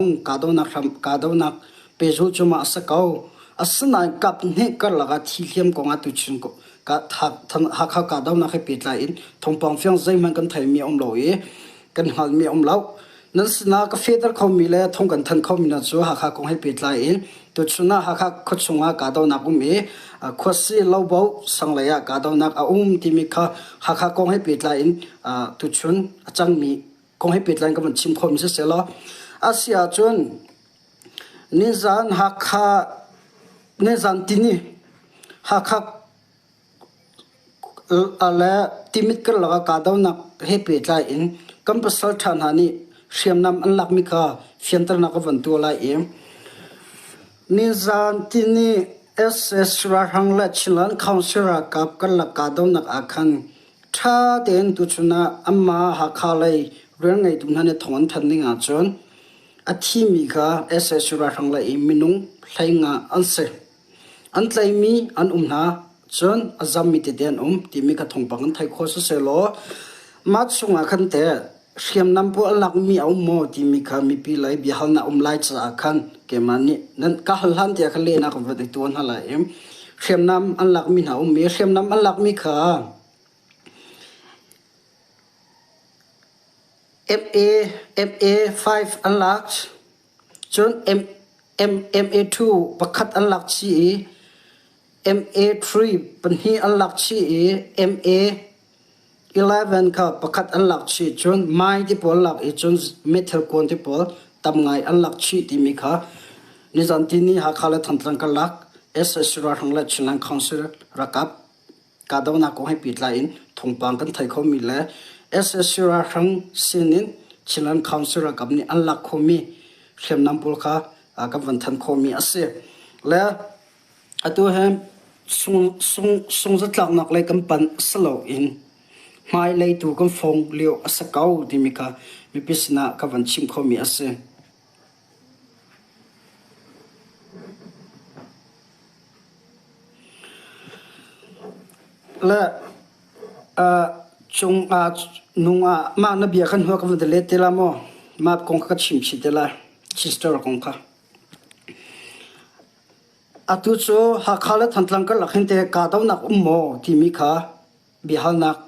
Kahdohnak hram kahdohnak pehzulh cu mah a si ko. Asinain kaphnih karlak ah thi hliam kong ah tuchun Hakha kahdohnak he pehtlai in thawngpang fiang zeihmanh kan theimi a um lo i kan hngalhmi a um lo. Nan sinah ka fehter khomi le thawng kan thanh khomi hna cu Hakha kong he pehtlai in tuchun ah Hakha khuachung ah kahdohnak um i khuasi Lobo sanglei ah kahdohnak a um timi kha Hakha kong he pehtlai in tuchun a cangmi kong he pehtlai in ka van chim khawhmi siseh law a si ahcun nizan Hakha nizan tini Hakha le Timit karlak ah kahdohnak he pehtlai in kan pasal ṭha hna nih hriamnam an lakmi kha fianternak ka van tuah lai i nizan tini SS ralhrang le Chinland Council ralkap karlak kahdohnak ah khan Ṭha tein tuchun ah anmah Hakha lei rian ngeitu hna nih thawng an thanh ning ahcun a thimi kha sac ralhrang lei i minung 15 an si. An tlaihmi an um hna, cun a zammi tete an um timi kha thawngpang an theih khawh sisehlaw mah chungah khan teh hriamnam pawl a lakmi a um maw timi kha mipi lei biahalnak um lai caah khan keimah nih nan ka hal hlan tiah khan lehnak ka van i tuah hna lai i hriamnam an lakmi hna um i hriamnam an lakmi kha MA MA 5 an lak cun M M MA2 pakhat an lak chih i MA3 pahnih an lak chih i MA 11 kha pakhat an lak chih cun mai ti pawl lak i cun meithal kuan ti pawl tam ngai an lak chih timi kha nizan tini Hakha le Thantlang karlak SSC ralhrang le Chinland Council ralkap kahdohnak kong he pehtlai in thawngpang kan thei khomi le SSC ralhrang sin in Chinland Council ralkap nih an lak khomi hriamnam pawl kha kan van thanh khawhmi a si. Le atu hi sungzatlaknak lei kan panh si loin hmailei tu kan fong lio a si ko timi kha mipi sinah ka van chim khomi a si. Le cung ah nung ah mah na bia khan hua ka van let te la maw? Mah kong kha ka chim chih te lai. Sister kong kha. Atu cu Hakha le Thantlang karlak hin teh kahdohnak um maw timi kha biahalnak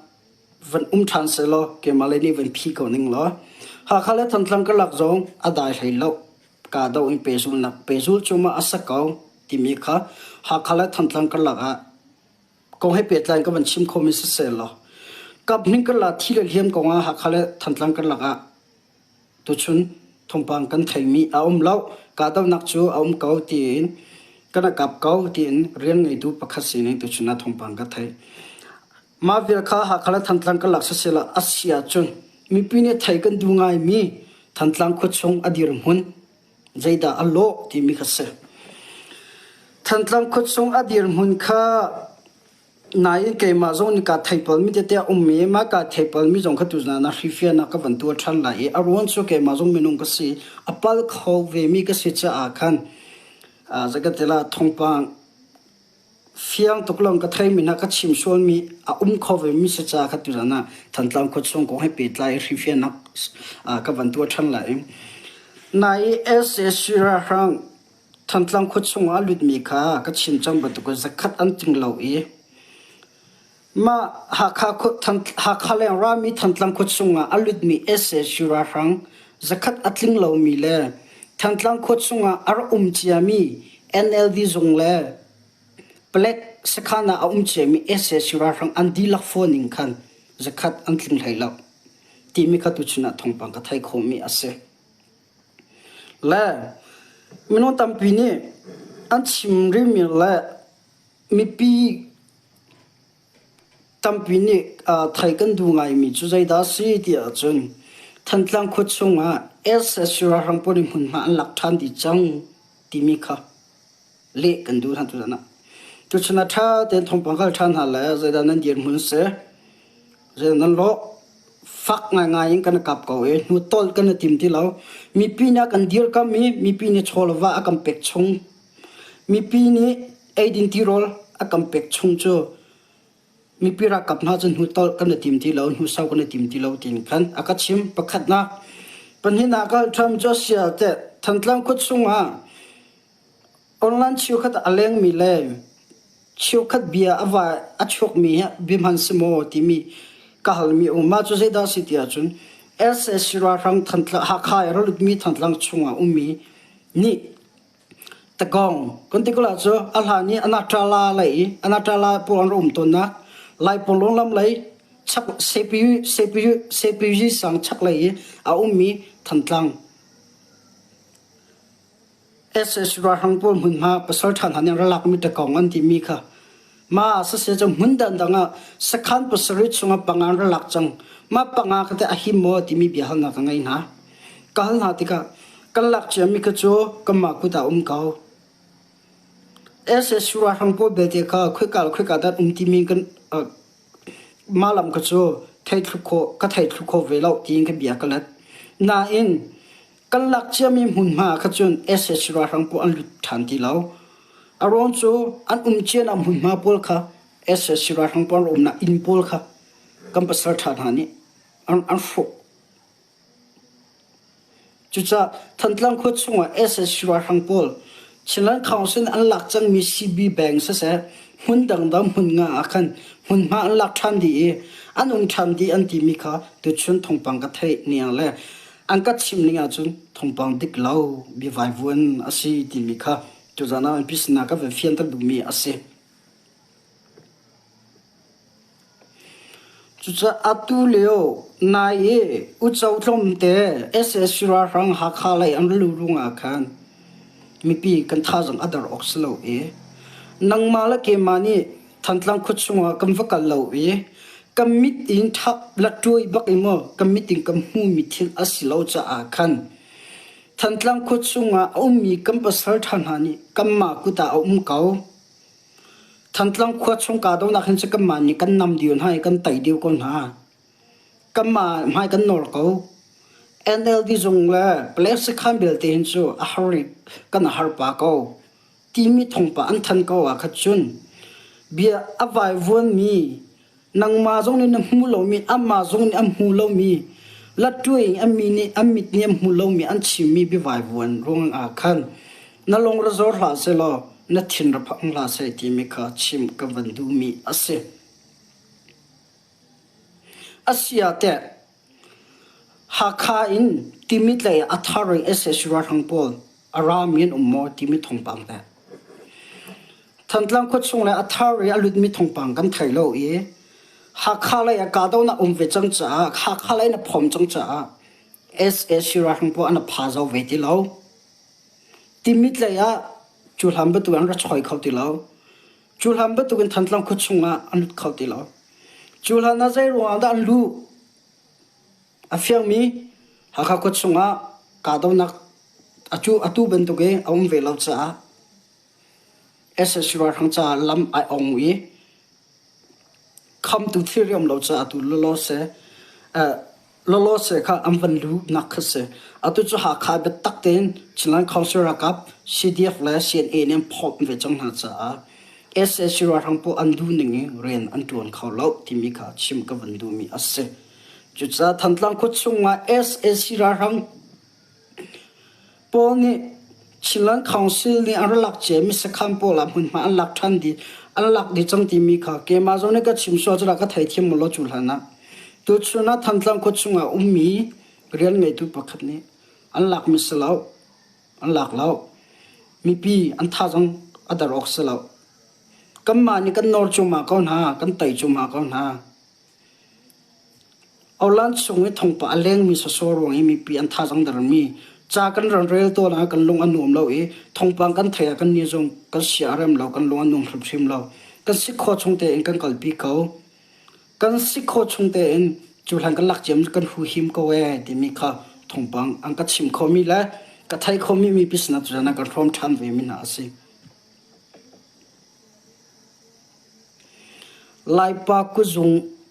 van um ṭhan sehlaw keimah lei nih van phi ko ning law Hakha le Thantlang karlak zong a dai hlei lo. Kahdoh in pehzulnak pehzul cu mah a si ko timi kha Hakha le Thantlang karlak ah kong he pehtlai in ka van chim khomi siseh law kaphnih karlak thi le hliam kong ah Hakha le Thantlang karlak ah Tuchun thawngpang kan theimi a um lo. Kahdohnak cu a um ko tiin kan a kap ko tiin rian ngeitu pakhat sinin tuchun ah thawngpang ka theih. Mah vial kha Hakha le Thantlang karlak siseh a si ahcun mipi nih thei kan duh ngaimi Thantlang khuachung a dirhmun zeidah a lawh timi kha si. Thantlang khuachung a dirhmun kha Nain keimah zong nih kaa theipalmi tete a um i mah kaa theipalmi zong kha tuzan ah hrifiahnak ka van tuah ṭhan lai i a ruang cu keimah zong minung ka si, a pal kho vemi ka si caah khan zeikatila thawngpang fiang tuk lawng ka theimi hna ka chim sualmi a um kho vemi si caah kha tuzan ah Thantlang khuachung kong he pehtlai i hrifiahnak ka van tuah ṭhan lai. Nai sac ralhrang Thantlang khua chungah a lutmi kha ka chim cang bantukin zakhat an tling lo i mah Hakha, Hakha leng rami Thantlang khua chungah a lutmi sac ralhrang zakhat a tling lomi le Thantlang khua chungah a rak um ciami NLD zung le palek sakhan ah a um ciami sac ralhrang an dihlak fawn in khan zakhat an tling hlei lo timi kha tuchun ah thawngpang ka theih khawhmi a si. Le minung tampi nih an chim rihmi le mipi tampi nih thei kan duh ngaimi cu zeidah a si ti ahcun Thantlang khua chungah sac ralhrang pawl nih hmunhma an lak ṭhan dih cang timi kha leh kan duh hna tuzan ah. Tuchun ah ṭha tein thawngpang kal ṭhan hna le zeidah nan dirhmun si, zeidah nan lawh, fak ngaingai in kan i kap ko i hnu tolh kan i tim ti lo. Mipi nih a kan dirkamh i mipi nih chaw le va a kan pek chung. Mipi nih eidin tirawl a kan pek chung cu mipi ralkap hna cu hnu tolh kan i tim ti lo, hnu sau kan i tim ti lo tiin khan a ka chim. Pakhatnak. Pahnihnak ah Trump cu a sia teh. Thantlang khua chungah online cheukhat a lengmi le cheukhat bia a va a chuakmi hi bia hman si maw timi ka halmi a um. Mah cu zeidah a si ti ahcun SSC ralhrang Thantlang Hakha i a lutmi Thantlang chungah ummi nih Takong kan ti ko la cu a hlan i Anatala lei i Anatala pawl an rak um tawnnak Laipawn lam lei chak CPU CPU CPU sang chak lei i a ummi Thantlang SS ralhrang pawl hmunhma pasal ṭha hna nih an ra lakmi Takong an timi kha Ma saseh cu hmun dangdang ah sakhan pasarih chungah panga an ra lak cang. Mah panga kha teh a him maw timi biahalnak ka ngei hna. Ka hal hna tikah kan lak ciami kha cu kanmah kut ah um ko. SSU ralhrang pawl belte kha khoika le khoika dah um timi kan uh, mah lam kha cu thei thlu khawh ka thei thlu kho ve lo tiin ka bia ka let. Nain Kan lak ciami hmunhma ah kha cun sac ralhrang pawl an lut ṭhan ti lo. A ruang cu an um cianak hmunhma pawl kha sac ralhrang pawl an umnak inn pawl kha kan pasal ṭha hna nih an, an hrawh. Cucaah Thantlang khua chungah sac ralhrang pawl Chinland Council an lak cangmi CB Bank siseh hmun dangdang hmun nga ah khan hmunhma an lak ṭhan dih i an um ṭhan dih an timi kha tuchun thawngpang ka theih niang le an ka chimh ning ahcun thawngpang dik lo biavaivuan a si timi kha tuzaan ah MP sinah ka van fianter duhmi a si. Cucaah atu lio nai i uco tlawmte sac ralhrang Hakha lei an ra luh ruangah khan mipi kan thazaang a der awk si lo i nangmah le keimah nih Thantlang khua chungah kan va kal lo i kan mit in ṭhap la ṭuai bak in maw kan mit in kan hmuhmi thil a si lo caah khan Thantlang khua chungah a ummi kan pasal ṭha hna nih kanmah kut ah a um ko. Thantlang khua chung kahdohnak hin cu kanmah nih kan nam dih hna i kan tei dih ko hna. Kanmah hmai kan nawr ko. NLD zung le palek sakhan belte hin cu a har i kan har pah ko. Timi thawngpang an thanh ko ah kha cun bia a vaivuanmi Nangmah zong nih na hmu lomi, amah zong nih an hmu lomi, lattuai in an mi nih an mit nih an hmu lomi an chimmi biavaivuan ruangah khan na lung ra zor hlah sehlaw na thin ra phang hlah seh timi kha chim ka van duhmi a si. A si ah teh, Hakha in Timit lei a thar in sac ralhrang pawl a rami an um maw timi thawngpang teh. Thantlang khuachung le a thar i a lutmi thawngpang kan thei lo i Hakha lei ah kahdohnak um ve cang caah Hakha lei in a phom cang caah sac ralhrang pawl an pha zau ve ti lo. Timit lei ah cu hlan bantuk an ra choi kho ti lo. Cu hlan bantuk in Thantlang khuachung ah an lut kho ti lo. Cu hlan ah zei ruangah dah an luh? A fiangmi Hakha khua chungah kahdohnak atu bantuk i a um ve lo caah sac ralhrang caah lam ai ong i khamtu thilri um lo caah atu lawlawse lawlawse kha an van luhnak kha si. Atu cu Hakha biatak tein Chinland Council ralkap CDF le CNA nih an phawt ve cang hna caah sac ralhrang pawl an duh ning in rian an ṭuan kho lo timi kha chim ka van duhmi a si. Cucaah Thantlang khua chungah sac ralhrang pawl nih Chinland Council nih an rak lak ciami sakhan pawl ah hmunhma an lak ṭhan dih an lak dih cang timi kha keimah zong nih ka chim sual cu ka theithiam maw law cu hlan ah tuchun ah Thantlang khua chungah ummi rian ngeitu pakhat nih an lakmi si lo an lak lo mipi an thazaang a dar awk si lo kanmah nih kan nawr cuahmah ko hna kan tei cuahmah ko hna Orlan chung i thongpa a lengmi sawsawh ruang i mipi an thazaang dermi ca kan ran rel tawn ah kan lung a nuam lo i thawngpang kan theih ah kan nih zong kan sia a rem lo kan lung a nuam hrimhrim lo. Kan si khawh chung tein kan kalpi ko. Kan si khawh chung tein cu hlan kan lak ciam kan huhim ko ee timi kha thawngpang an ka chim khomi le ka thei khomi mipi sinah cu kan hrawm ṭhan ve mi hna a si. Laipa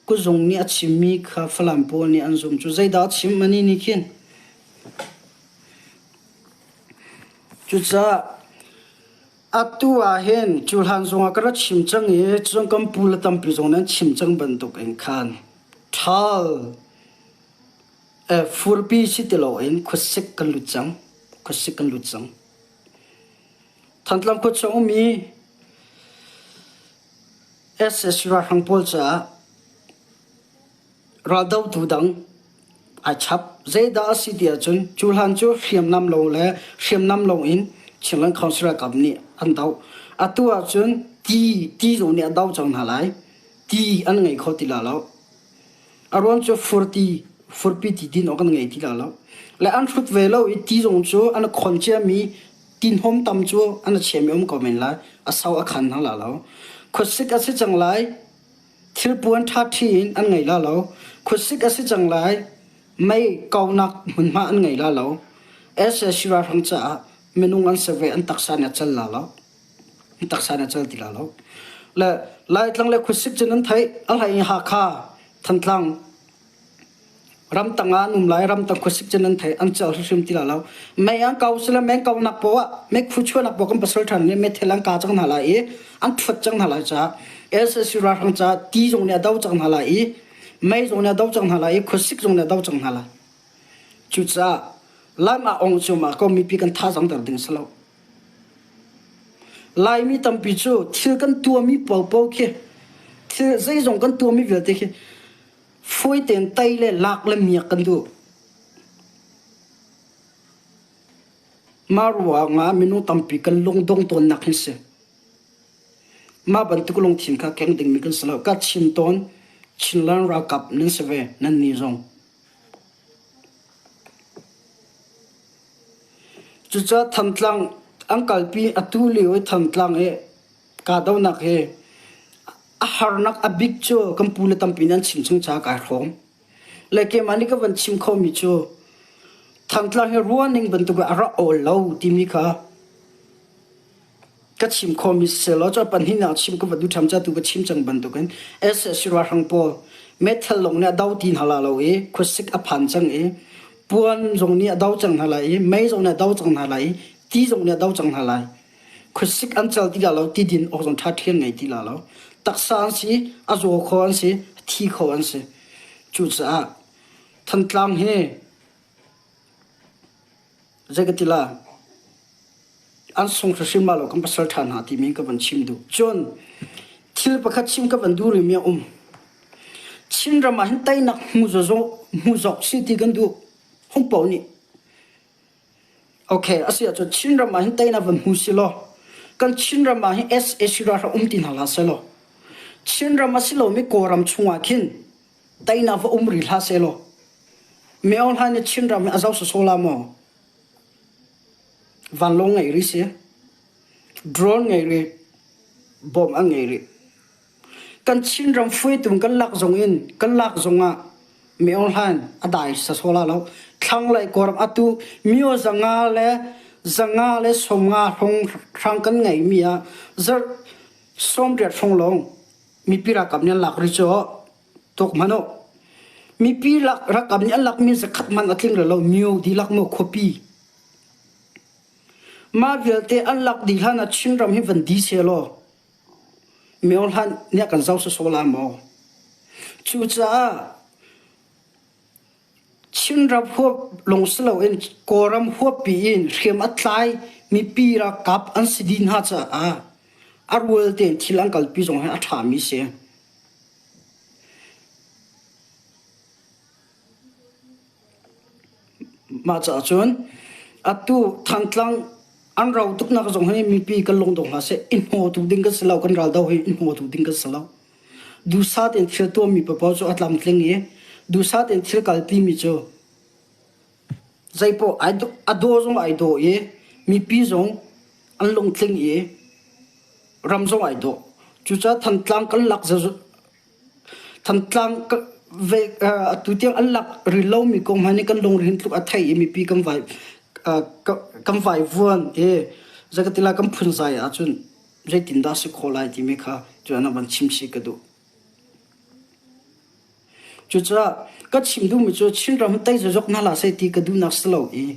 kuzung nih a chimmi kha Falam pawl nih an zumh cu zeidah a chim anih nih khin? Cucaah atu ah hin cu hlan zongah ka rak chim cang i cun kan pu le tampi zong nan chim cang bantuk in khan ṭhal furpi si ti loin khuasik kan lut cang. Khuasik kan lut cang. Thantlang khua chung ummi SS ralhrang pawl caah raldotu dang ai chap. Zeidah a si ti ahcun cu hlan cu hriamnam lo le hriamnam lo in Chinland Council ralkap nih an doh. Atu ahcun ti ti zong nih a do cang hna lai. Ti an ngei kho ti la lo. A ruang cu furti furpi ti din awk an ngei ti la lo. Le an hrut ve lo i ti zong cu an khon ciami tinhawm tam cu an chiami um ko men lai. A sau a khan hna la lo. Khuasik a si cang lai. Thilpuan ṭhaṭhi in an ngei la lo. Khuasik a si cang lai. Mei kaunak hmunhma an ngei la lo. SSC ralhrang caah minung an si ve an taksa nih a cal la lo. An taksa nih a cal ti la lo. Le Laitlang le khuasik cu nan theih. A hlei in Hakha, Thantlang, Ramtang ah an um lai, ramtang khuasik cu nan thei, an cel hrimhrim ti lai lo. Mei an kau sile mei an kaunak poah ah, mei khu chuahnak poah kan pasal ṭhan nih meithel an ka cang hna lai i an ṭhuat cang hna lai caah SSC ralhrang caah ti zong nih a do cang hna lai i mei zong nih a do cang hna lai i khuasik zong nih a do cang hna lai. Cucaah lam ah ong cu mah ko mipi kan thazaang ter ding si lo. Laimi tampi cu thil kan tuahmi paohpaoh khi thil zeizong kan tuahmi vialte khi Fawi tein tei le lak le miak kan duh. Mah ruangah minung tampi kan lungdong tawnnak hi si. Mah bantuk lungthin kha keng dingmi kan si lo. Ka chim tawn, Chinland ralkap nan si ve, nan nih zong. Cucaah Thantlang an kalpi atu lio i Thantlang i kahdohnak hi a harnak a bik cu kan pu le tampi nih an chim chung caah kai hrawm. Le keimah nih ka van chim khomi cu Thantlang hi ruahning bantuk in a rak awl lo timi kha ka chim khomi selaw cu pahnihnak chim ka va duh ṭham ca tu ka chim cang bantukin SSC ralhrang pawl meithal lawng nih a do ti hna la lo i khuasik a phan cang i puan zong nih a do cang hna lai i mei zong nih a do cang hna lai i ti zong nih a do cang hna lai. Khuasik an cal ti la lo, tidin awk zong ṭha ṭhian ngei ti la lo. Taksa an si, a zaw kho an si, a thi kho an si. Cucaah Thantlang hi zei ka ti la, an sung hrimhrim ma lo kan pasal ṭha hna timi ka van chim duh. Cun thil pakhat chim ka van duh rihmi a um. Chinram ah hin teinak hmu hmu zawk si ti kan duh. Hung paoh nih Okay, a si ahcun Chinram ah hin teinak van hmu si law, kan Chinram ah hin SAC ralhrang um ti hna hlah seh law, Chinram a si lomi Kawlram chungah khin teinak va um rih hlah seh law, Myo Aung Hlaing nih Chinram hi a zoh sawsawh la maw? Vanlawng ngei rih si, drone ngei rih, bomb an ngei rih. Kan Chinram hruaitu kan lak zong in kan lak zongah Myo Hlan a dai sasawla lo. Thlanglei Kawlram atu myo zanga le 150 hrawng hrang kan ngeimi ah zarh 80 hrawng lawng mipi ralkap nih an lak rih cu tuk hmanh u. Mipi ralkap nih an lakmi zakhat hmanh a tling rih lo myo dihlak maw khuapi. Mah vialte an lak dih hlan ah Chinram hi van di seh law Myo hlan nih a kan zoh sawsawh la maw? Cucaah Chinram huap lawng si loin Kawlram huappi in hriam a tlai mipi ralkap an si dih hna caah a rual tein thil an kalpi zong hi a ṭhami si. Mah caah cun atu Thantlang an rau tuknak zong hi mipi kan lungdong hlah seh i hnawtu ding kan si lo kan raldo hi i hnawtu ding kan si lo. Duhsah tein thil tuahmi paoh cu a tlamtling i duhsah tein thil kalpimi cu zeipaoh a daw zong ai daw i mipi zong an lungtling i ram zong ai dawh. Cucaah Thantlang kan lak Thantlang ve atu tiang an lak rih lomi kong hmanh hi kan lungrin tluk a thei i mipi kan vai kan vaivuan i zeikatila kan phunzai ahcun zeitindah si khawh lai timi kha cu an van chim chih ka duh. Cucaah ka chim duhmi cu Chinram tei zozok hna hlah seh ti ka duhnak si lo i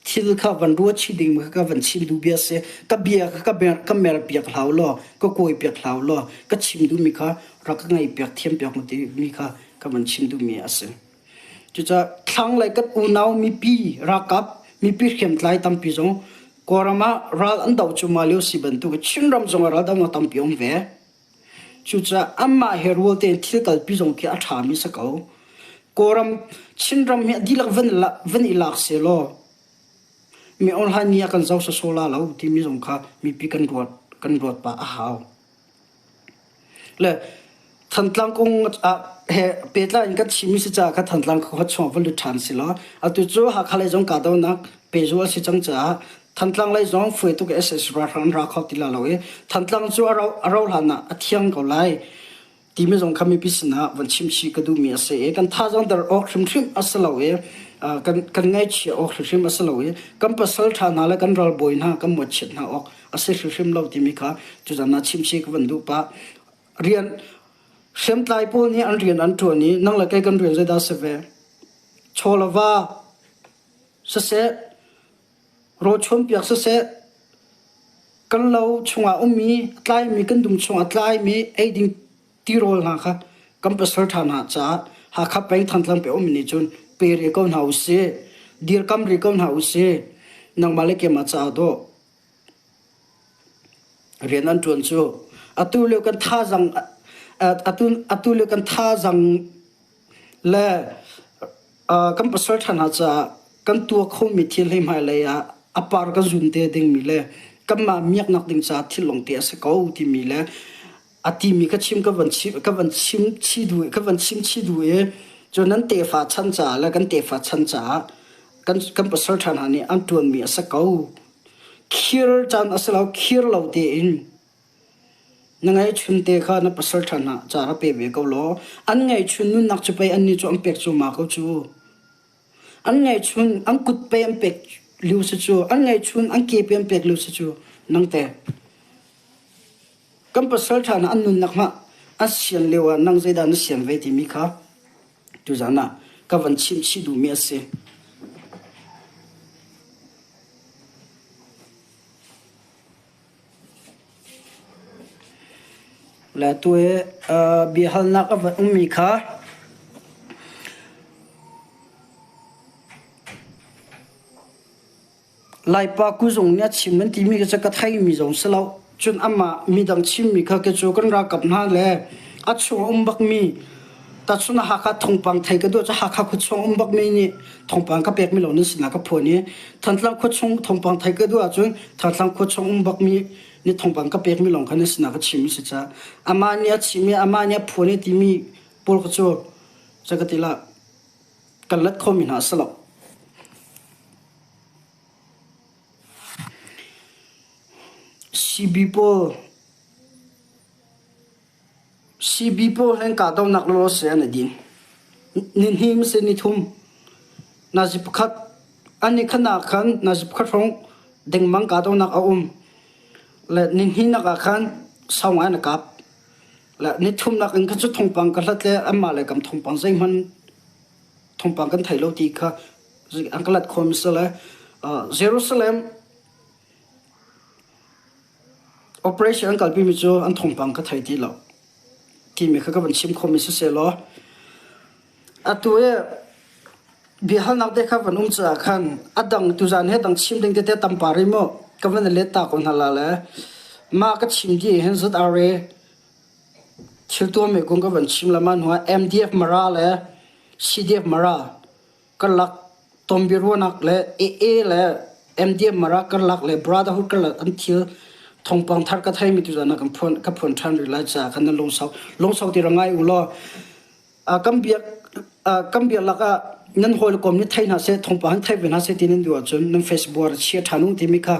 thil kha van ruat chih ding kha ka van chim duh bia si. Ka bia kha ka mer, ka mer piak hlau law, ka kawi piak hlau law, ka chim duhmi kha rak ka ngaih piak thiam piak mu timi kha ka van chim duhmi a si. Cucaah thlanglei kan unau mipi ralkap Mipi hriamtlai tampi zong Kawlram ah ral an doh cuahmah lio si bantuk Chinram zong ah raldohnak tampi a um ve. Cucaah anmah he rual tein thil kalpi zong khi a ṭhami si ko. Kawlram Chinram hi a dihlak van, van i lak sehlaw mi online nih a kan zoh sawsawh la lo timi zong kha mipi kan ruat kan ruat pah a hau. Le Thantlang kong ah he pehtlai in kan chimmi si caah kha Thantlang khua chung va lut ṭhan si law atu cu Hakha lei zong kahdohnak pehzulh a si cang caah Thantlang lei zong fuai tuk SS ralhrang an ra kho ti la lo i Thantlang cu a rauh a rauh hlan ah a thiang ko lai timi zong kha mipi sinah van chim chih ka duhmi a si i kan thazaang der awk hrimhrim a si lo i kan kan ngaihchia awk hrimhrim a si lo i kan pasal ṭha hna le kan ralbawi hna kan mawhchiat hna awk a si hrimhrim lo timi kha tuzan ah chim chih ka van duh pah. Rian hriamtlai pawl nih an rian an ṭuan i nang le kei kan rian zeidah si ve? Chaw le va siseh, rawlchuanpiak siseh, kan lo chungah ummi a tlaimi kan dum chungah a tlaimi eiding tirawl hna kha kan pasal ṭha hna caah Hakha peng Thantlang pe ummi nih cun pe rih ko hna usih, dirkam rih ko hna usih. Nangmah le keimah caah dawh rian an ṭuan cu atu lio kan thazang atu atu lio kan thazang le kan pasal ṭha hna caah kan tuah khomi thil hi hmailei ah a par kan zun te dingmi le kanmah miaknak ding caah thil lawngte a si ko timi le a timi ka chim ka van chim ka van chim chi duh ka van chim chi duh i cu nan tefa chan caah le kan tefa chan caah kan kan pasal ṭha hna nih an ṭuanmi a si ko Khir caan a si lo, khir lo tein na ngeihchun te kha na pasal ṭha hna ca ra pe ve ko law an ngeihchun nunnak cu pei annih cu an pek cuahmah ko cu. An ngeihchun an kut pei an pek lio si cu, an ngeihchun an ke pei an pek lio si cu nang teh. Kan pasal ṭha hna an nunnak hmah an sian lio ah nang zeidah na sian ve timi kha tuzan ah ka van chimh chih duhmi a si. Le tu hi biahalnak a van ummi kha Laipa kuzung nih a chim an timi cu ka theimi zong si lo. Cun amah midang chimmi kha ke cu kan ralkap hna le a chung a um bakmi tachun Hakha thawngpang thei ka duh cu Hakha khuachung um bakmi nih thawngpang ka pekmi lo nan sinah ka phuan i Thantlang khuachung thawngpang thei ka duh ahcun Thantlang khuachung um bakmi nih thawngpang ka pekmi lawng kha nan sinah ka chimmi si caah amah nih a chim i amah nih a phuan i timi pawl kha cu zei ka ti lah kan let khomi hna a si lo. CB pawl CB pawl he kahdohnak law se an i din. Nihnih maw nithum nazi pakhat an i khan ah khan nazi pakhat hrawng dengmang kahdohnak a um. Le nihnihnak ah khan sau ngai an i kap. Le nithumnak in khan cu thawngpang ka hlat le anmah le kam thawngpang zeihmanh thawngpang kan thei lo ti kha an ka lat khawm si le Jerusalem operation an kalpi mi cu an thawngpang ka thei ti lo timi kha ka van chim khawmi siseh law atu i biahalnak te kha van um caah khan a dang tuzan he dang chim ding tete tam pa rih mu ka van i let ta ko hna la le mah ka chim dih hin ZRA Thil tuahmi kong ka van chim le mah hnuah MDF Mara le CDF Mara karlak tonbiaruahnak le AA le MDF Mara karlak le Brotherhood karlak an thil thawngpang thar ka theimi tuzan ah kan phuan ka phuan ṭhan rih lai caah khan nan lungsau lungsau ti ra ngai u law kan biak kan biak ah nan hawikom nih thei hna seh thawngpang hin thei ve hna seh ti nan duh ahcun nan Facebook ah chia ṭhan u timi kha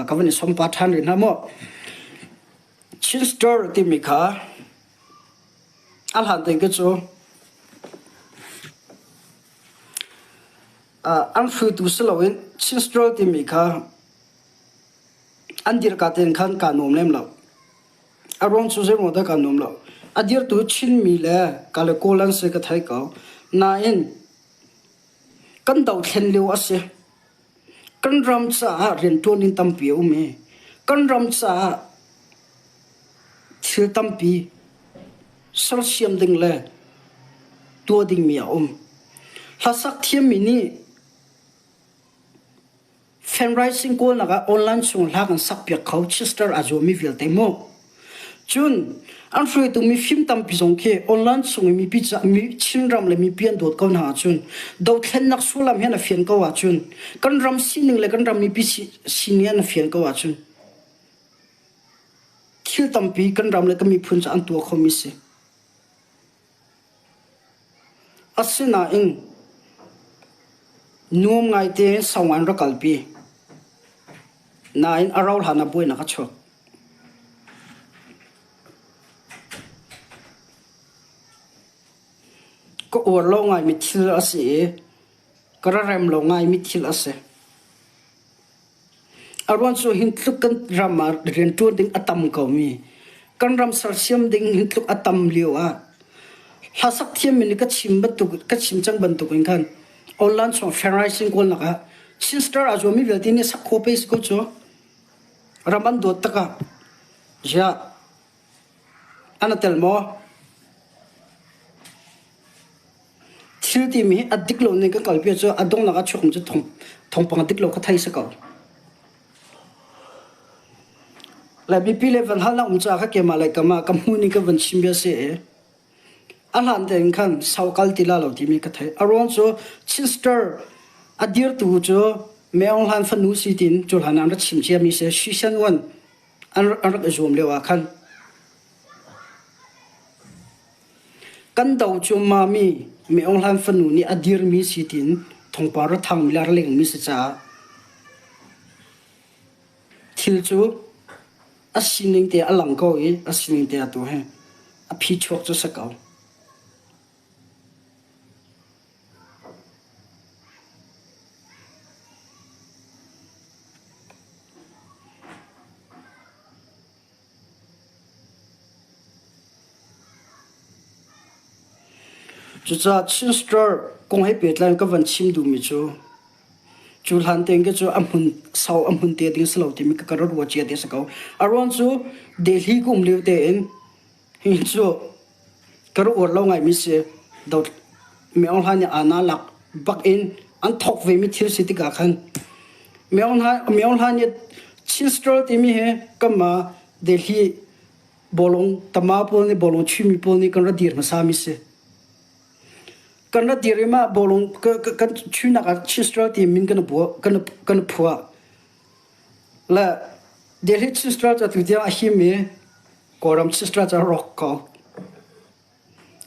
ka van i som pa ṭhan rih hna mu. Chin Store timi kha a hlan ding khi cu an hruaitu si loin Chin Store timi kha an dirka tein khan kaa nuam lem lo. A ruang cu zeiruang dah kaa nuam lo. A dirtu Chinmi le ka le Kawl an si ka thei ko. Nain kan dothlen lio a si. Kan ram caah rianṭuan in tampi a um i kan ram caah thil tampi sersiam ding le tuah dingmi a um. Hlasak thiammi nih Fundraising kawlnak ah online chung hla kan sakpiak kho Chester aa zuammi vialte mu. Cun an hruaitu mifim tampi zong khi online chung i mipi mi Chinram le mipi an dawt ko hna ahcun dothlennak sullam hi an fian ko ahcun kan ram sining le kan ram mipi sining an fian ko ahcun thil tampi kan ram le kan miphun cu an tuah khomi si. Asinain nuam ngai tein sau an rak kalpi. Nain a rauh hlan ah buainak a chuak. Ka uar lo ngaimi thil a si i ka ra rem lo ngaimi thil a si. A ruang cu hin tluk kan ram ah rianṭuan ding a tam komi, kan ram sersiam ding hin tluk a tam lio ah hlasak thiammi nih ka chim bantuk ka chim cang bantuk in khan online chung fundraising kawlnak ah Chin Star aa zuammi vialte nih sak khawh pei si ko cu. Ram an dawt takah ziah an a tel maw? Thil timi hi a dik lo ning kan kalpi cu a donghnak ah chuakmi cu thawngpang a dik lo kha thei si ko. Le mipi le van halnak um caah kha keimah le kamah ka hmu ning ka van chim bia si i a hlan tein khan sau kal ti la lo timi ka theih. A ruang cu Chinster a dirtu cu Meong Hlan fanu si tin cu hlan an rak chim ciami si Shishan Wan an rak i zuam lio ah khan Kan do cu Mami Mi Aung Hlaing fanu nih a dirmi si tiin thawngpang ra thangmi le a ra lengmi si caah thil cu a sining te a lang ko i a sining te atu hi a phichuak cu si ko. Cucaah Chin Star kong he pehtlai in ka van chim duhmi cu cu hlan tein ka cu a hmun sau a hmun te ding si lo timi ka ka rak ruah cia te si ko. A ruang cu Delhi ka um lio tein hi cu ka rak uar lo ngaimi si. Do Meong Hla nih ana lak bak in an thawk vemi thil si tikah khan Meong Hla Meong Hla nih Chin Star timi hi kanmah Delhi bawlung tama pawl nih bawlung chuimi pawl nih kan ra dir hmasami si. Kan ra dir i mah bawlung kan chuinak ah Chistra ti min kan kan kan phuah. Le Delhi Chistra cu atu tiang a him i Kawlram Chistra cu a rawk ko.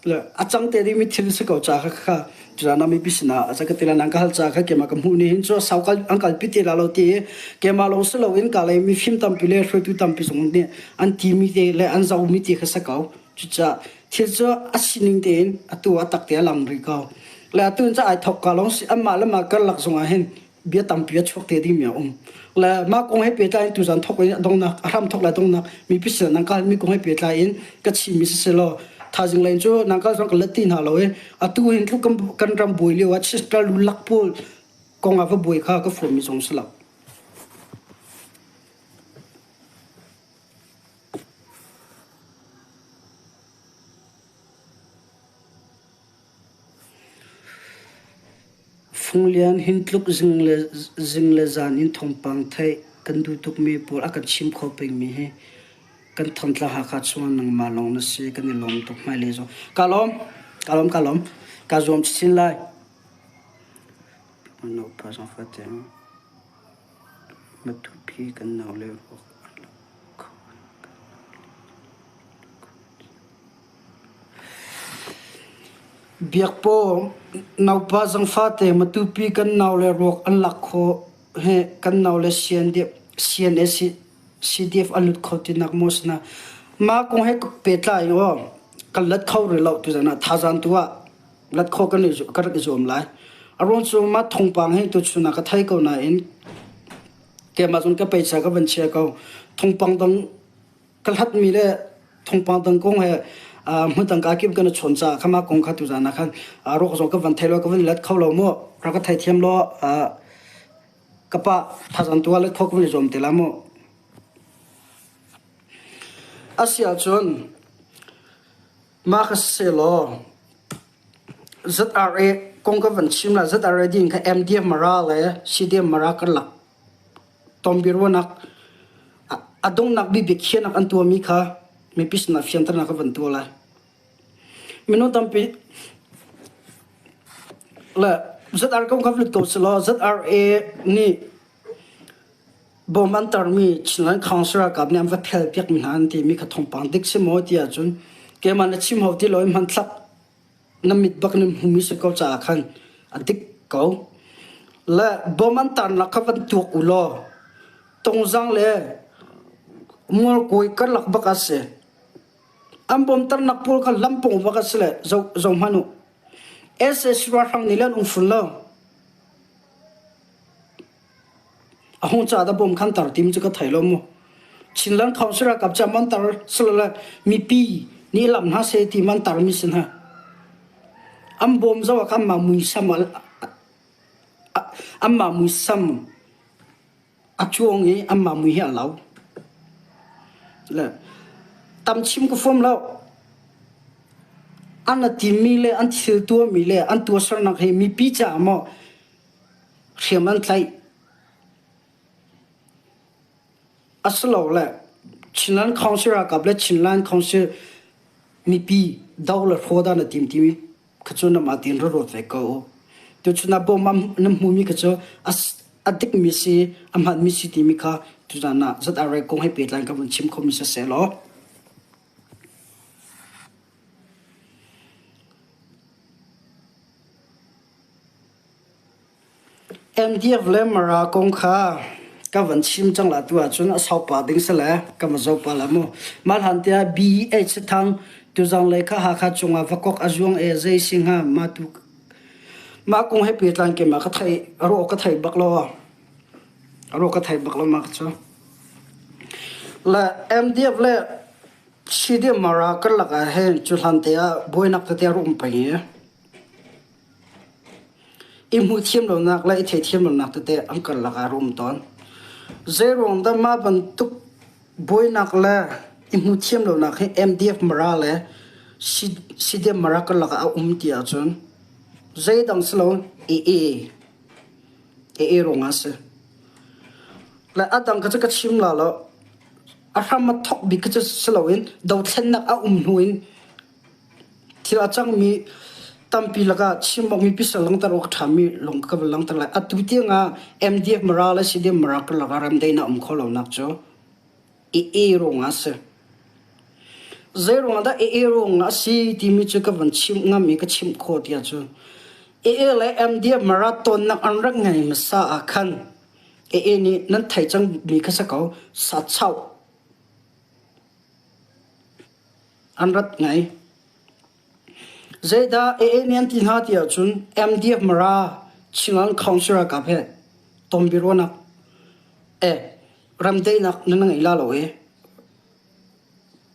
Le a cang te dingmi thil si ko ca kha kha cucaah mipi sinah a ka ti la nan ka hal ca kha keimah ka hmuh ni hin cu sau kal an kalpi te la lo ti i keimah lawng si loin ka lei mifim tampi le hruaitu tampi zong nih an timi te le an zomi te kha si ko cucaah thil cu a sining tein atu a tak te a lang rih ko le atu in ca ai thok ka lawng si anmah le mah karlak zongah hin bia tampi a chuak te dingmi a um. Le mah kong he pehtlai in tuzan thok in donghnak a hram thok le donghnak mipi sin nan kal mi kong he pehtlai in ka chimmi si law thazing lein cu nan kal zong ka let ti hna lo i atu hin tluk kan, kan ram buai lio ah sister lulak pawl kong ah va buai kha ka fuammi zong si lo. Funglian hin tluk zing le zan in thawngpang theih kan duh tukmi pawl a kan chim kho pengmi hi kan Thantlang Hakha chungah nangmah lawng na si kan i lawm tuk hmailei zong. Ka lawm, ka lawm, ka lawm. Ka zuam chin lai. Upa zong fate Matupi kan nau le ruak an lo kho. Biakpaw naupa zangfate Matupi kan naule ruak an lak khawh hi kan naule CNA CDF a lut kho tinak maw si na mah kong he pehtlai in aw kan let kho rih lo tuzan ah thazaang tu ah let khawh kan ka rak i zuam lai. A ruang cu mah thawngpang hi tuchun ah ka thei ko nain keimah cun ka peisa ka van chia ko. Thawngpang dang ka hlatmi le thawngpang dang kong he hmun dang ka kip kan i chawn caah khama kong kha tuzan ah khan ruak zong ka van thei lo ka van let kho lo mu rak ka theithiam law ka pa thazang tu ah let kho ka van i zuam te la mu asi ahcun mah ka si law ZRA kong ka van chim la ZRA din kha MDF Mara le CDM Mara kan lak. tonbiaruahnak a donghnak bik biakhiahnak an tuahmi kha mipi sinah fianternak ka van tuah lai. Minung tampi le ZR kong kha lut ko selaw ZRA nih bom an tarmi Chinland Council ralkap nih an va phel piakmi hna an timi kha thawngpang dik si maw ti ahcun keimah na chim hau ti lo i hmanthlak na mit bak nan hmumi si ko caah khan a dik ko. Le bom an tarnak kha van tuak u law Tongzang le Mualkawi karlak bak a si. An bom tarnak pawl kha lampung bak a si le zo zo hmanh u. SS ralhrang nih le an um fun lo. A hung ca dah bom khan tar tim cu ka thei lo mu. Chinland Council ralkap cu an tar silole mipi nih lam hna seh ti man tar mi si hna. An bawm zo ah khan anmah muisam anmah muisam a cuang i anmah mui hi a lo. Le tam chim ka fuam lo. An a timmi le an thil tuahmi le an tuahsernak hi mipi caah maw hriam an tlaih. Asilole Chinland Council ralkap le Chinland Council mipi do le hraw dah na tim timi kha cu namah tiin ra ruat ve ko u. Tuchun ah bawm na hmumi kha cu a dikmi si, a hmanmi si timi kha tuzan ah ZRA kong he pehtlai ka vun chim khomi siseh law. MDF le Mara kong kha ka van chim cang la tu ahcun a sau pah ding si le ka va zoh pah la mu. Mah hlan tiah BH Thang tuzang lei kha Hakha cungah vakok a zuang e zei si hnga mah tu mah kong he pehtlai keimah ka thei rawh ka thei bak lo rawh ka thei bak lo mah cu. Le MDF le CDM Mara karlak ah hin cu hlan te ah buainak tete a rak um peng i I hmuhthiam lonak le i theithiam lonak tete an karlak ah a um tawn. Zeiruang dah mah bantuk buainak le i hmuhthiam lonak hi MDF Mara le CDF Mara karlak ah a um ti ahcun zeidang si lo AA AA ruangah a si. Le a dang kha cu ka chim la lo. A hram a thawk bik kha cu si loin dothlennak a um hnu in Thil a cangmi tampi lakah chim awkmi pisal langhter awk a ṭhami lawng ka van langhter lai. Atu tiangah MDF Mara le CDM Mara karlak ah remdaihnak a um kho lonak cu AA ruangah a si. Zei ruangah dah AA ruangah a si timi cu ka van chimh ngam i ka chimh khawh tiah cun AA le MDF Mara tonnak an rak ngei hmasa ah khan AA nih nan thei cangmi kha si ko sachau An rat ngai. Zeidah AA nih an ti hna ti ahcun MDF Mara Chinland Council ralkap he tonbiaruahnak eh ramdaihnak nan ngei la lo i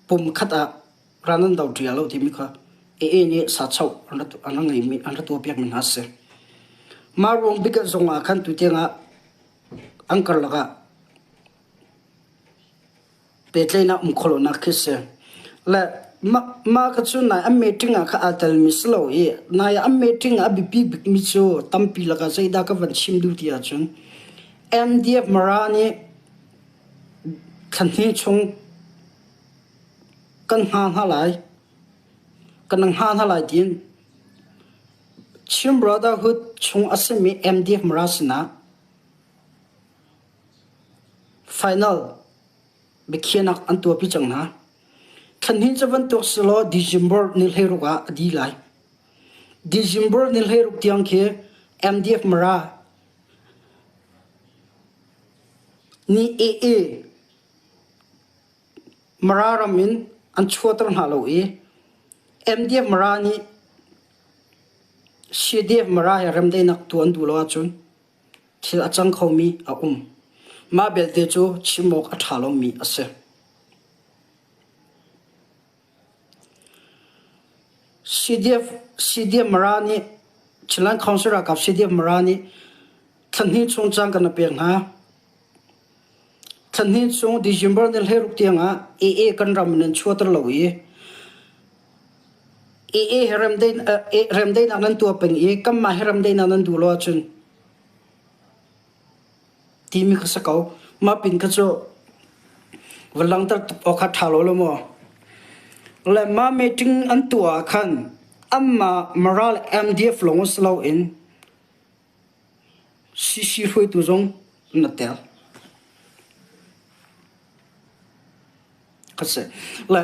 pum khat ah ral nan do ṭia lo timi kha AA nih sachoh an rak an rak ngeimi an rak tuahpiakmi hna a si. Mah ruang bik zong ah khan tutiang ah an karlak ah Pehtlaihnak um khawhlonak khi si. Le mah kha cu nai an meeting ah kha aa telmi si lo i nai an meeting ah a biapi bikmi cu tampi lakah zeidah ka van chim duh ti ahcun MDF Mara nih thla hnih chung kan hnga hna lai kan hnga hna lai tiin Chin Brotherhood chung a simi MDF Mara sinah Final biakhiahnak an tuahpi cang hna. Thlanhin cu bantuk silaw December ni 16 ah a dih lai. December ni 16 tiang khi MDF Mara nih AA Mara ram in an chuahter hna lo i MDF Mara nih CDF Mara he remdaihnak tuah an duh lo ahcun Thil a cang khomi a um. Mah belte cu chim awk a ṭha lomi a si. CDF, CDF Mara nih Chinland Council ralkap CDF Mara nih thlahnih chung caan kan pek hna. Thlahnih chung December ni 16 tiangah AA kan ram in an chuahter lo i AA he remdaihnak nan tuah peng i kanmah he remdaihnak nan duh lo ahcun timi kha si ko. Mah pin kha cu va langhter tuk awk kha ṭha lo lo maw? Le mah meeting an tuah ah khan anmah Mara le MDF lawng si loin CC hruaitu zong na tel. Ka si. Le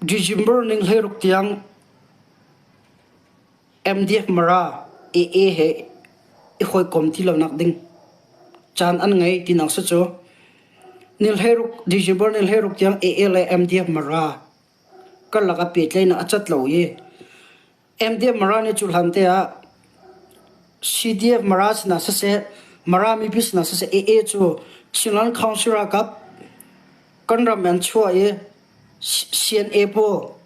December ning 16 tiang MDF Mara AA he i hawikom ti lonak ding caan an ngei tinak si cu. Ni 16 December ni 16 tiang AA le MDF Mara karlak ah pehtlaihnak a cat lo i MDF Mara nih cu hlan te ah CDF Mara sinah siseh Mara mipi sinah siseh AA cu Chinland Council ralkap kan ram an chuah i CNA pawl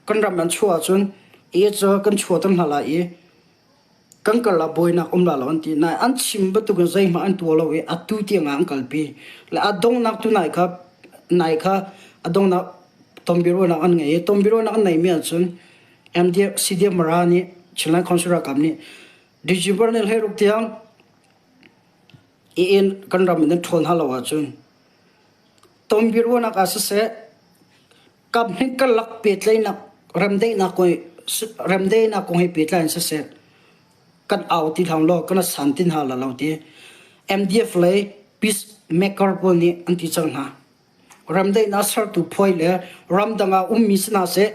kan ram an chuah ahcun AA cu kan chuahter hna lai i kan kal ah buainak um la lo an ti. Nain an chim bantukin zeihmanh an tuah lo i atu tiang ah an kalpi. Le a donghnak tu nai kha nai kha a donghnak tonbiaruahnak an ngei i tonbiaruahnak an neimi ahcun MDF CDF Mara nih Chinland Council ralkap nih December ni 16 tiang i in kan ram in an ṭhawl hna lo ahcun tonbiaruahnak ah siseh kaphnih karlak pehtlaihnak remdaihnak kong remdaihnak kong he pehtlai in siseh kan au ti hlang law kan san ti hna la lo ti MDF lei peacemaker pawl nih an ti cang hna. Remdaihnak sertu phuai le ramdang ah ummi si hna seh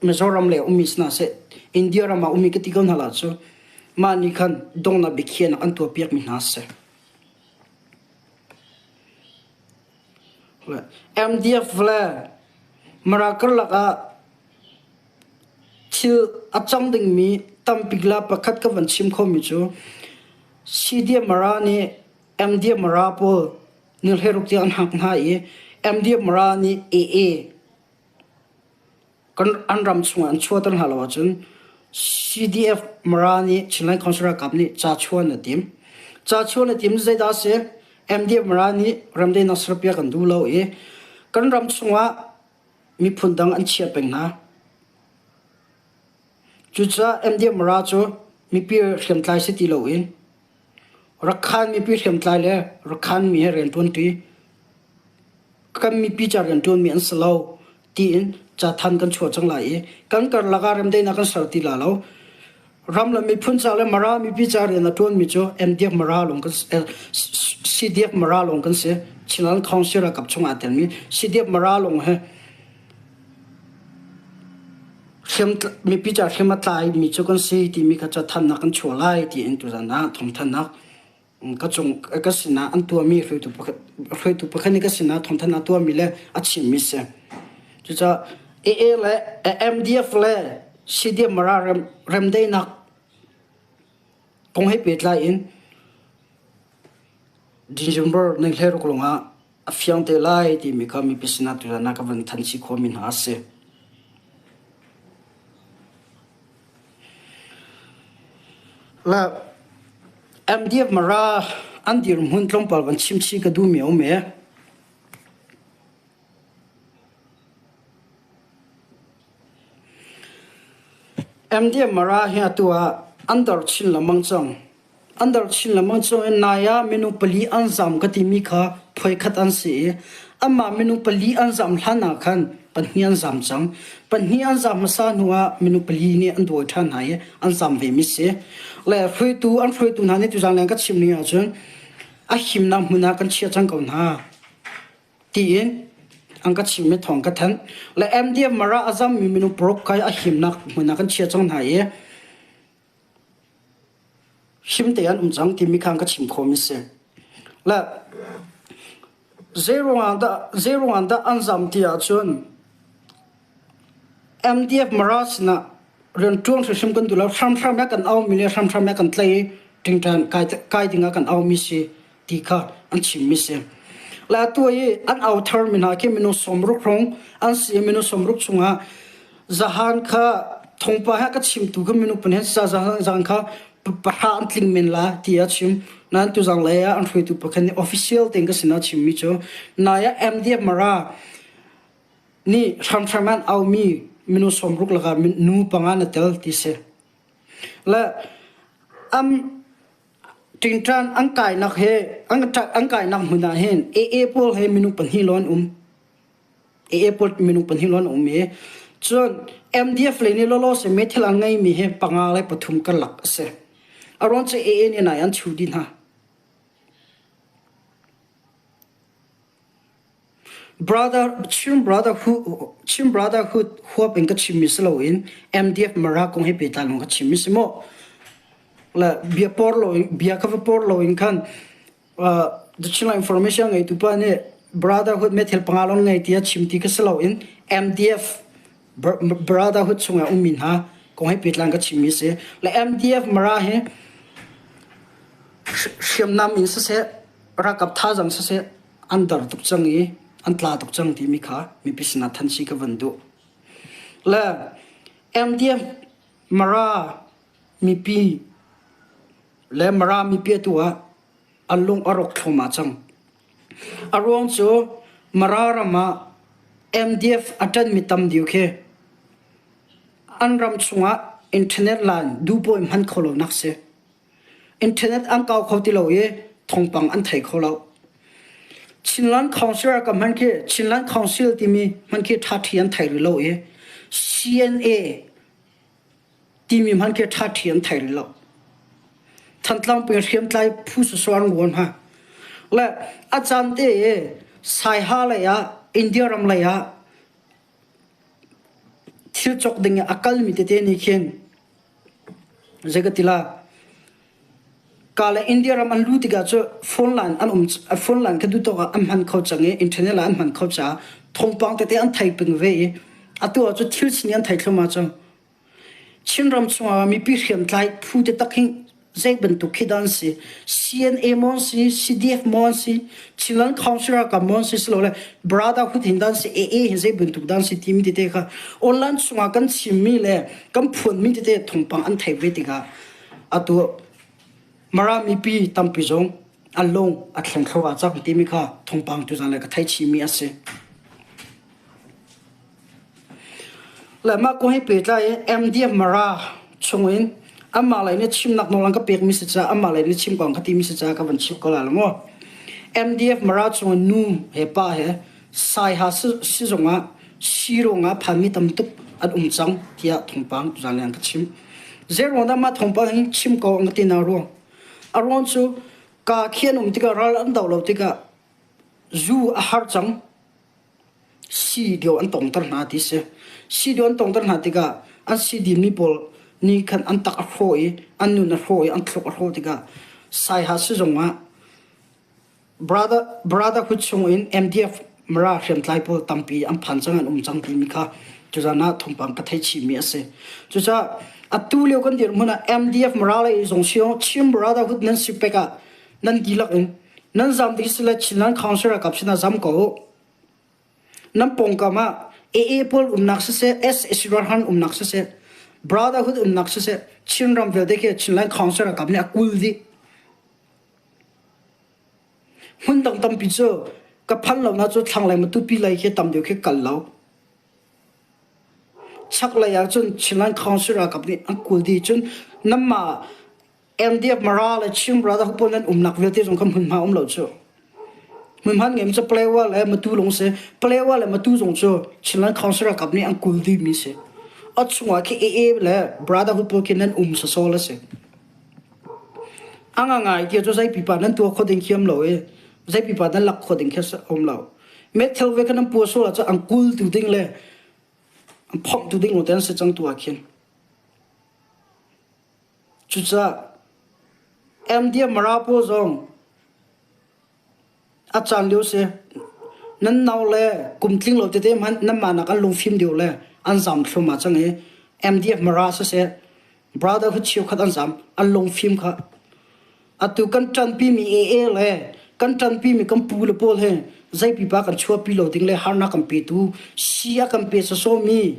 Mizoram le ummi si hna seh India ram ah ummi ka ti ko hna la cu mah nih khan donghnak biakhiahnak an tuahpiakmi hna si. MDF le Mara karlak ah thil a cang dingmi tampi la pakhat ka van chim khomi cu CDM Mara nih MDF Mara pawl nilhleruk tiang an hak hna i MDF Mara nih AA Kan an ram chungah an chuahter hna lo ahcun CDF Mara nih Chinland Council ralkap nih ca chuan a tim. Ca chuan a tim zeidah a si? MDF Mara nih ramdaihnak serpiak an duh lo i kan ram chungah miphun dang an chiah peng hna. Cucaah MDF Mara cu mipi hriamtlai si ti loin Rakhan mipi hriamtlai le Rakhan mi he rianṭuanṭi. Kan mipi ca rianṭuanmi an si lo tiin cathanh kan chuah cang lai i kan karlak ah remdaihnak kan ser ti la lo. Ram le miphun ca le Mara mipi ca rian a ṭuanmi cu MDF Mara lawng kan si, CDF Mara lawng kan si. Chinland Council ralkap chungah aa telmi CDF Mara lawng he mipi ca hriam a tlaimi cu kan si timi kha cathanhnak kan chuah lai tiin tuzan ah thawngthanhnak ka cung ka sinah an tuahmi hruaitu pakhat hruaitu pakhat nih ka sinah thawngthanhnak tuahmi le a chimmi si. Cucaah AA le MDF le CDM Mara rem remdaihnak kong he pehtlai in December ni 16 lawngah a fiang te lai timi kha mipi sinah tuzan ah ka van than chih khawhmi hna a si. Le MDF Mara an dirhmun tlawmpal van chim chih ka duhmi a um e. MDF Mara hi atu ah an dor chin lengmang cang. An darh chin lengmang cu nai ah minung pali an zam ka timi kha phuaikhat an si i anmah minung pali an zam hlan ah khan pahnih an zam cang. Pahnih an zam hmasa hnu ah minung pali nih an dawi ṭhan hna i an zam vemi si. Le hruaitu an hruaitu hna nih tuzaan leng ka chim ning ahcun a himnak hmun ah kan chiah cang ko hna tiin an ka chimmi thawng ka thanh. Le MDF Mara a zammi minung paruk kha a himnak hmun ah kan chiah cang hna i Him te an um cang timi kha an ka chim khawhmi si. Le zeiruangah dah zeiruangah dah an zam ti ahcun MDF Mara sinah rianṭuan hrimhrim kan duh lo. Hramhram he kan aumi le hramhram he kan tlaih i ṭingṭan kai, kai dingah kan aumi si ti kha an chimmi si. Le atu i an au tharmi hna khi minung 60 hrawng an si i minung 60 chungah Zahan kha thongpa he ka chimtu kha minung pahnih sa zan kha pahra an tling men la ti a chim. Nain tuzang lei ah an hruaitu pakhat nih official tein ka sinah chimmi cu nai ah MDF Mara nih hramhram an aumi minung 60 lakah nu panga na tel ti si. Le am Ṭingṭan an kainak he an kainak hmun ah hin AA pawl he minung pahnih lawng an um. AA pawl minung pahnih lawng an um i cun MDF lei nih lawlaw se meithal an ngeimi hi panga le pathum karlak a si. A ruang cu AA nih nai an chuh dih hna. Brother, Chin Brotherhood, Chin Brotherhood huap in ka chimmi si loin MDF Mara kong he pehtlai lawng ka chimmi si maw? Le bia por lo bia ka va por lo in khan uh, the Chinland Information ngeitu pa nih Brotherhood methil panga lawng ngei tiah chim ti ka si loin MDF Brotherhood chungah ummi hna kong he pehtlai ka chimmi si. Le MDF Mara hi hriamnam in siseh ralkap thazaang siseh an dar tuk cang i an tla tuk cang timi kha mipi sinah thanh si ka van duh. Le MDF Mara mipi le Mara mipi atu ah an lung a rawk thluahmah cang. A ruang cu Mara ram ah MDF a ṭanmi tam deuh khi an ram chungah internet line duhpoh in hman kho lonak si. Internet an kau kho ti lo i thawngpang an thei kho lo. Chinland Council ka hman khi Chinland Council timi hman khi ṭhaṭhi an thei rih lo i CNA timi hman khi ṭhaṭhi an thei rih lo. Thantlang peng hriamtlai phu sasawh an ruan hna. Le a caan te i Saiha lei ah India ram lei ah thil cawk ding i a kalmi tete nih khin Zei ka ti la? Ka le India ram an luh tikah cu phone line an um phone line kha duh tawk ah an hman kho cang i internet ah an hman kho caah thawngpang tete an thei peng ve i atu ah cu thil sining an thei thluahmah cang. Chinram chungah mipi hriamtlai phu te tak hi zei bantuk khi dah an si? CNA maw an si? CDF maw an si? Chinland Council ralkap maw an si? Silole Brotherhood hin dah an si? AA hin zei bantuk dah an si timi tete kha online chungah kan chimmi le kan phuanmi tete thawngpang an theih ve tikah atu Mara mipi tampi zong an lung a thleng thlo ah cang timi kha thawngpang tuzan le ka thei chihmi a si. Le mah kong he pehtlai in MDF Mara chungin anmah lei nih chimnak nawl an ka pekmi si caah anmah lei nih chim ko an ka timi si caah ka van chim ko lai lo maw. MDF Mara chungin nu he pa he Saiha sizung ah siruang ah phanmi tam tuk an um cang tiah thawngpang tuzan an ka chim. Zeiruang dah mah thawngpang hi chim ko an ka ti na ruang. A ruang cu ka khi an um tikah ral an do lo tikah zu a har cang. Sii deuh an tongter hna ti si. Sii deuh an tongter hna tikah an sii dinmi pawl nih khan an tak a hrawh i an nun a hrawh i an thluk a hrawh tikah Saiha sizung ah brother brotherhood chung in MDF Mara hriamtlai pawl tampi an phan cang an um cang timi kha tuzan ah thawngpang ka theih chihmi a si. Cucaah atu lio kan dirhmun ah MDF Mara lei zong si Chin Brotherhood nan si pek ah nan dihlak in Nan zam ding si le Chinland Council ralkap sinah zam ko u. Nan pawngkam ah AA pawl umnak siseh, SAC ralhrang umnak siseh, Brotherhood umnak siseh, Chinram vialte khi Chinland Council ralkap nih a kul dih. Hmun dang tampi cu ka phan lo na cu thlanglei Matupi lei khi tam deuh khi kal lo. Chaklei ah cun Chinland Council ralkap nih an kul dih cun nanmah MDF Mara le Chin Brotherhood pawl nan umnak vialte zong kha hmunhma um lo cu. Hmunhma ngem cu Palewa le Matu lung si. Palewa le Matu zong cu Chinland Council ralkap nih an kul dihmi si. A chungah khi AA le Brotherhood pawl khi nan um sawsawh le si. A ngangai ti cu zei pipa nan tuah kho ding khi um lo i zei pipa nan lak kho ding khi um lo. Meithal ve kha nan pua sual ahcun an kul tu ding le an phomh tu ding te an si cang tu ah khin. Cucaah MDM Mara pawl zong a caan lio si. Nan nau le kum tling lo tete hmanh nanmah nak an lungfim deuh le an zam thluahmah cang i MDF Mara siseh Brotherhood cheukhat an zam an lungfim kha. Atu kan ṭanpimi AA le kan ṭanpimi kan pu le pawl he zei pipa kan chuahpi lo ding le harnak kan petu si a kan pe sawsawmi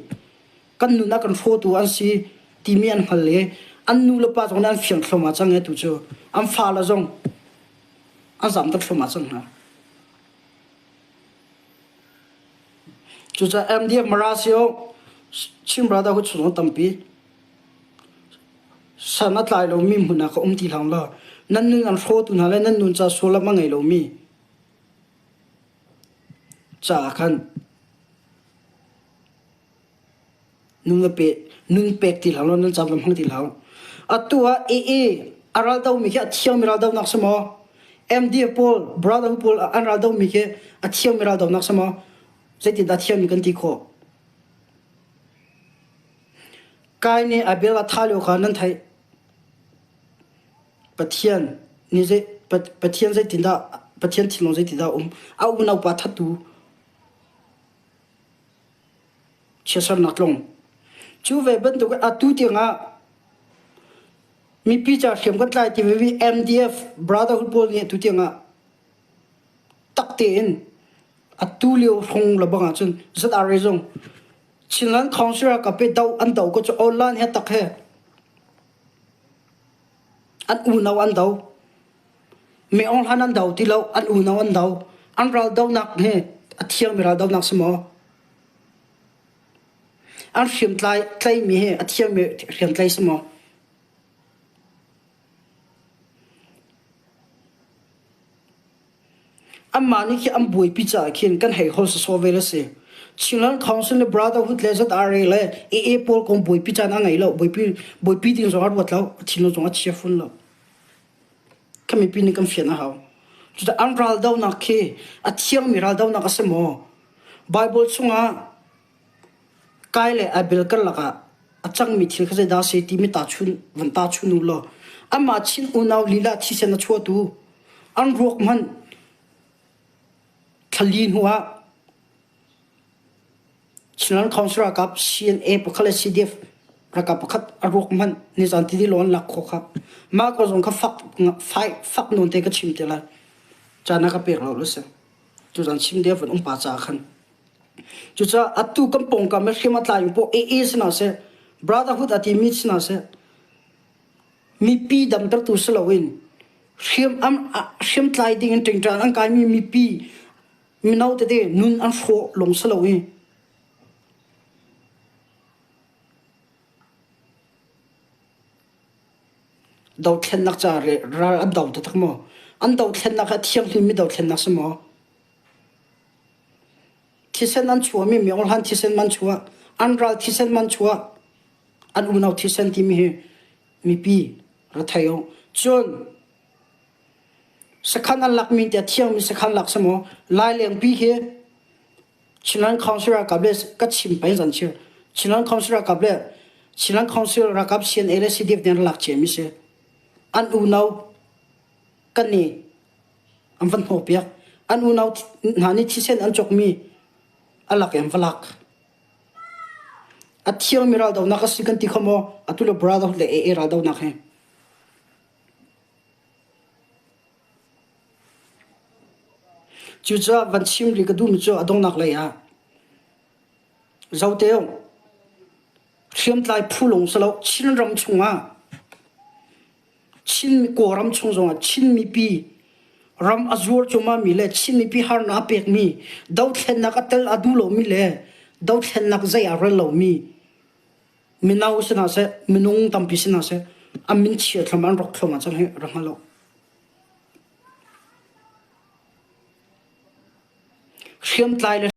kan nun a kan hrawtu an si timi an hngal i an nu le pa zong nih an fiang thluahmah cang i tu cu an fale zong an zamter thluahmah cang hna. Cucaah MDF Mara sio Chin Brotherhood chung tampi san a tlai lomi hmun ah ka um ti hlang lo. Nan nun an hrawtu hna le nan nun ca sullam a ngei lomi caah khan nun va pe nun pek ti hlah law nan caan va hmang ti hlah. Atu ah AA a ral domi khi a thiangmi ral donak si maw? MDF pawl brotherhood pawl an ral domi khi a thiangmi ral donak si maw? Zeitindah thiangmi kan ti khawh? Kai nih Abel a thah lio kha nan theih. Pathian nih zei Pathian zeitindah Pathian thinlung zeitindah a um? A unaupa thattu chiatsernak tlung. Cu ve bantuk atu tiangah mipi ca hriam kan tlai timi MDF Brotherhood pawl nih atu tiangah tak tein atu lio hrong lebang ahcun ZRA zong Chinland Council ralkap he do an do ko cu online he tak he an unau an do. Me Aung Hlan an do ti lo an unau an do. An ral donak he a thiangmi ral donak si maw? An hriamtlai tlaimi he a thiangmi hriamtlai si maw? Anmah nih khi an buaipi caah khin kan hei hol sawsawh ve le si. Chinland Council le Brotherhood le ZRA le AA pawl kong buaipi caan a ngei lo. Buaipi, buaipi ding zong a ruat lo. A thinlung zong a chia fun lo. Kha mipi nih kan fian a hau. Cucaah an raldonak khi a thiangmi raldonak a si maw? Bible chungah Kai le Abel karlak ah a cangmi thil kha zeidah a si timi tahchun van tahchun u law amah Chin unau lila thisen a chuahtu an ruak hmanh thlali hnu ah Chinland Council ralkap CNA pakhat le CDF ralkap pakhat a ruak hmanh nizan tidi lawng an lak khawh kha mah ko zong kha fak fai fak nawn te ka chim te lai caan a ka pek lo lo si tuzan chim deuh van um pa ca khan Cucaah atu kan pawngkam i hriam a tlaimi paoh AA si hna seh, Brotherhood a timi si hna seh, mipi damtertu si loin hriam am hriamtlai ding in ṭingṭan an kaimi mipi mino tete nun an hrawh lawng si lo i dothlennak ca ral an do taktak maw? An dothlennak a thianghlimmi dothlennak si maw? Thisen an chuahmi miohlan thisen man chuah, an ral thisen man chuah, an unau thisen timi hi mipi ra thei u. Cun sakhan an lakmi tiah thiangmi sakhan lak si maw? Lailengpi hi Chinland Council ralkap le ka chim peng zan chir. Chinland Council ralkap le Chinland Council ralkap CNA le CDF nih an lak ciami si. An unau kan i an van hnawhpiak. An unau hna nih thisen an cawkmi a lak i an va lak. A thiangmi raldohnak a si kan ti kho maw? Atu le brotherhood le AA raldohnak hi. Cucaah van chim rih ka duhmi cu a donghnak lei ah zote hriamtlai phu lawng si lo Chinram chungah Chin Kawlram chung zongah Chin mipi ram a zuar cuahmahmi le Chin mipi harnak a pekmi dothlennak a tel a duh lomi le dothlennak zei ah rel lomi mino si hna seh minung tampi si hna seh an min chia thluahmah an rawk thluahmah cang hi rak hngal lo. Hriamtlai le.